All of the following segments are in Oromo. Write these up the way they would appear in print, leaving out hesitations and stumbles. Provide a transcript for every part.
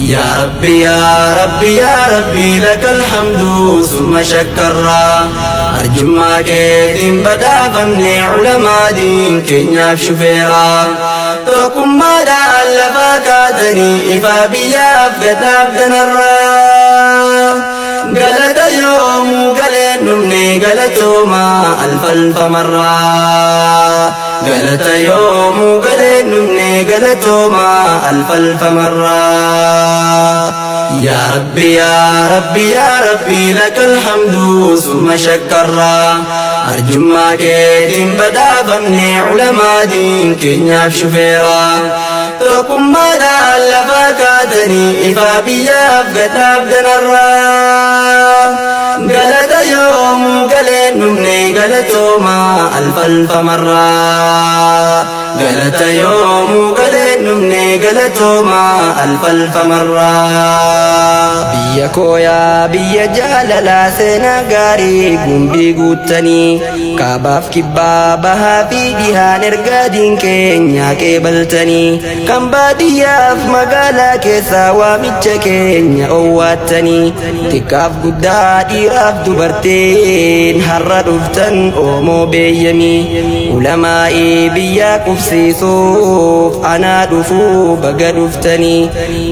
Yaa Rabbi yaa Rabbi yaa Rabbi lakal hamdu summa shakkarraa arjummaa keetiin badhaafamne ulamaa diin keenyaaf shufeeraa tokkummaadhaan lafaa kaatanii ifaa biyyaaf gadhaabdanarraa galata yoomuu galeen dhumne galatoomaa alfalfamarraa galata yoomuu galeen dhumne galatoomaa alfalfamarraa yaa Rabbi yaa Rabbi yaa Rabbi lakal hamdu summa shakkarraa arjummaa keetiin badhaafamne ulamaa diin keenyaaf shufeeraa tokkummaadhaan lafaa kaatanii ifaa biyyaaf gadhaabdanarraa galata yoomuu galeen dhumne galatoomaa alfalfamarraa galata yoomuu galeen dhumne galatoomaa alfalfamarraa. Biyya kooyaa biyya jaalalaa seenaa gaarii gumbii guuttanii kaabaaf kibbaa bahaa fi dhihaan ergaa diin keenyaa qeebaltanii kan baadiyyaaf magaalaa keessaa waamicha keenya owwaattanii xiqqaaf guddaa dhiiraaf dubartiin har'a dhuftan oomoo beeyyamii ulamaa'ii biyyaa qubsiisuuf anaa dhufuu baga dhuftanii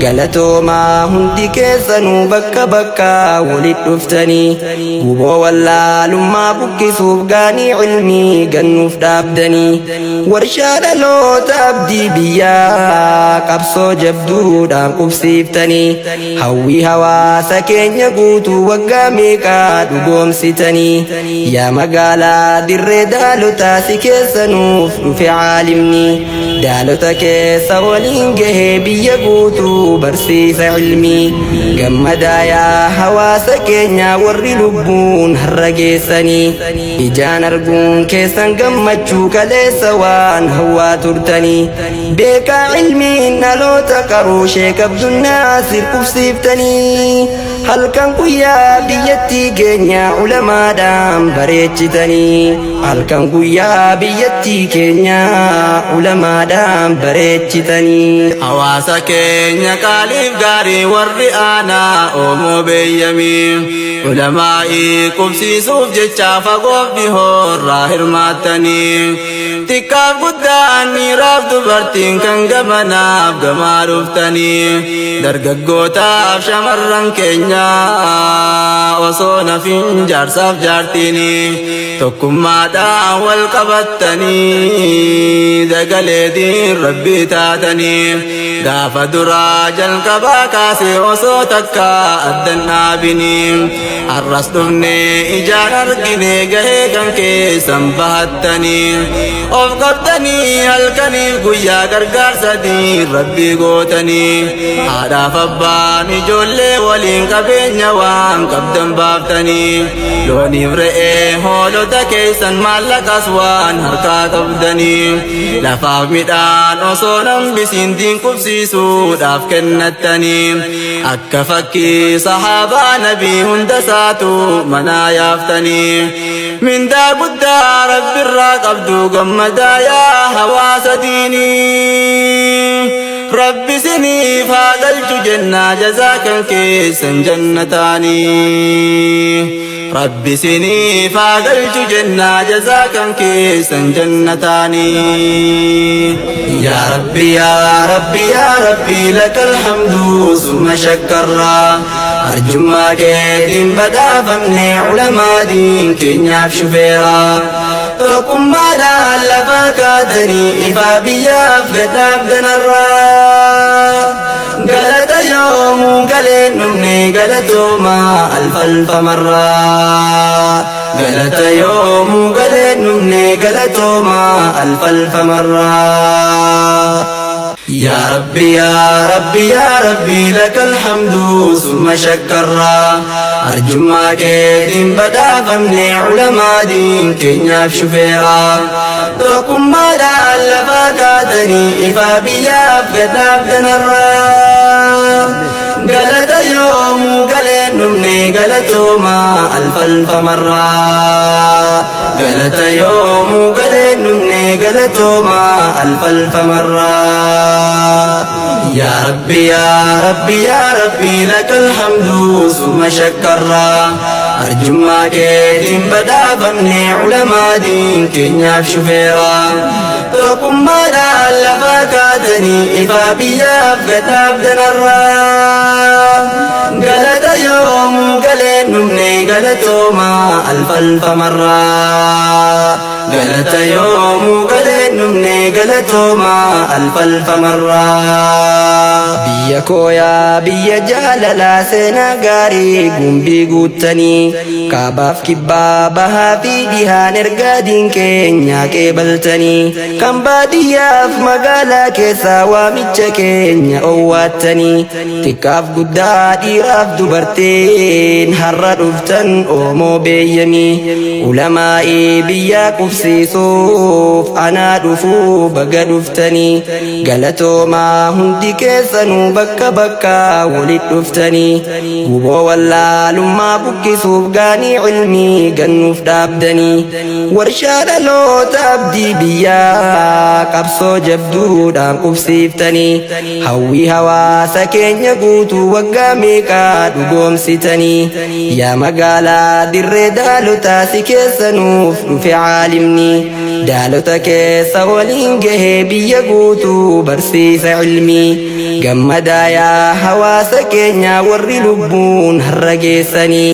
galatoomaa hundi keessanuu bakka bakka walit dhuftanii guboo wallaalummaa buqqisuuf gaanii ilmii gannuuf dhaabdanii warshaa dhaloota abdii biyyaa qabsoo jabduudhaan qubsiiftanii hawwii hawaasa keenya guutuu waggaa meeqaa dhugoomsitanii yaa magaalaa dirree daalotaa si keessanuuf dhufe caalimni daalota keessa waliin gahee biyya guutuu barsiisa ilmii gammadaa yaa hawaasa keenya warri lubbuun har'a geessanii ijaan arguun keessan gammachuu kaleessa waan hawwaa turtanii beekaa ilmiin dhaloota qaruu Sheek Abdunnaasir qubsiiftanii halkan guyyaa biyyattii keenya ulamaadhaan bareechitanii halkan guyyaa biyyattii keenya ulamaadhaan bareechitanii. Hawaasa keenya qaaliif gaarii warri aanaa oomoo beeyyamii ulamaa'ii qubsiisuuf jecha fagoof dhihoorraa hirmaattanii xiqqaaf guddaan dhiiraaf dubartiin kan gamanaaf gamaa dhuftanii dargaggootaaf shamarran keenya osoo nafin jaarsaaf jaartiinii tokkummaadhaan wal qabattanii dagaleetiin rabbii taatanii gaafa duraa jalqabaa kaasee osoo takka addan dhaabinii har'as dhufnee ijaan argine gahee kan keessan bahattanii of qabdanii halkaniif guyyaa gargaarsatiin rabbii gootanii haadhaaf abbaan ijoollee waliin qabeenya waan qabdan baaftanii looniif re'ee hoolota keessan maallaqas waan harkaa qabdanii lafaaf midhaan osoo nambisiin diin qubsiisuudhaaf kennattanii akka fakkii sahaabaa nabii hunda isaatu manaa yaaftanii mindaa guddaa rabbirraa qabdu gammadaa yaa hawaasa diinii rabbi siniif haa galchu jennaa jazaa kan keessan jannataanii rabbi siniif haa galchu jennaa jazaa kan keessan jannataanii. Yaa Rabbi yaa Rabbi yaa Rabbi lakal hamdu summa shakkarraa arjummaa keetiin badhaafamne ulamaa diin keenyaaf shufeeraa tokkummaadhaan lafaa kaatanii ifaa biyyaaf gadhaabdanarraa galata yoomuu galeen dhumne galatoomaa alfalfamarraa galata yoomuu galeen dhumne galatoomaa alfalfamarraa. Yaa Rabbi yaa Rabbi yaa Rabbi lakal hamdu summa shakkarraa arjummaa keetiin badhaafamne ulamaa diin keenyaaf shufeeraa tokkummaadhaan lafaa kaatanii ifaa biyyaaf gadhaabdanarraa galata yoomuu galeen dhumne galatoomaa alfalfamarraa galata yoomuu galeen dhumne galatoomaa alfalfamarraa. Yaa Rabbi yaa Rabbi yaa Rabbi lakal hamdu summa shakkarraa. Arjummaa keetiin badhaafamne ulamaa diin keenyaaf shufeera. Tokkummaadhaan lafaa kaatanii ifaa biyyaaf gataaf danarraa. Galata yoomuu galeen dhumne galatoomaa alfalfamarraa. Galata yoomuu galeen dhumne galatoomaa alfalfamarraa. Biyya koo yaa biyya jaalalaa seenaa gaarii gumbii guuttanii kaabaaf kibbaa bahaa fi dhihaan ergaa diin keenyaa qeebaltanii kan baadiyyaaf magaalaa keessaa waamicha keenya owwaattanii xiqqaaf guddaa dhiiraaf dubartiin har'a dhuftan oomoo beeyyamii ulamaa'ii biyyaa qubsiisuuf anaa dhufuu baga dhuftanii galatoomaa hundi keessanuu bakka bakka walit dhuftanii guboo wallaalummaa buqqisuuf gaanii ilmii gannuuf dhaabdanii warshaa dhaloota abdii biyyaa qabsoo jabduudhaan qubsiiftanii hawwii hawaasa keenya guutuu waggaa meeqaa dhugoomsitanii yaa magaalaa dirree daalotaa si keessanuuf dhufe caalimni daalota keessa waliin gahee biyya guutuu barsiisa ilmii gammadaa yaa hawaasa keenya warri lubbuun har'a geessanii.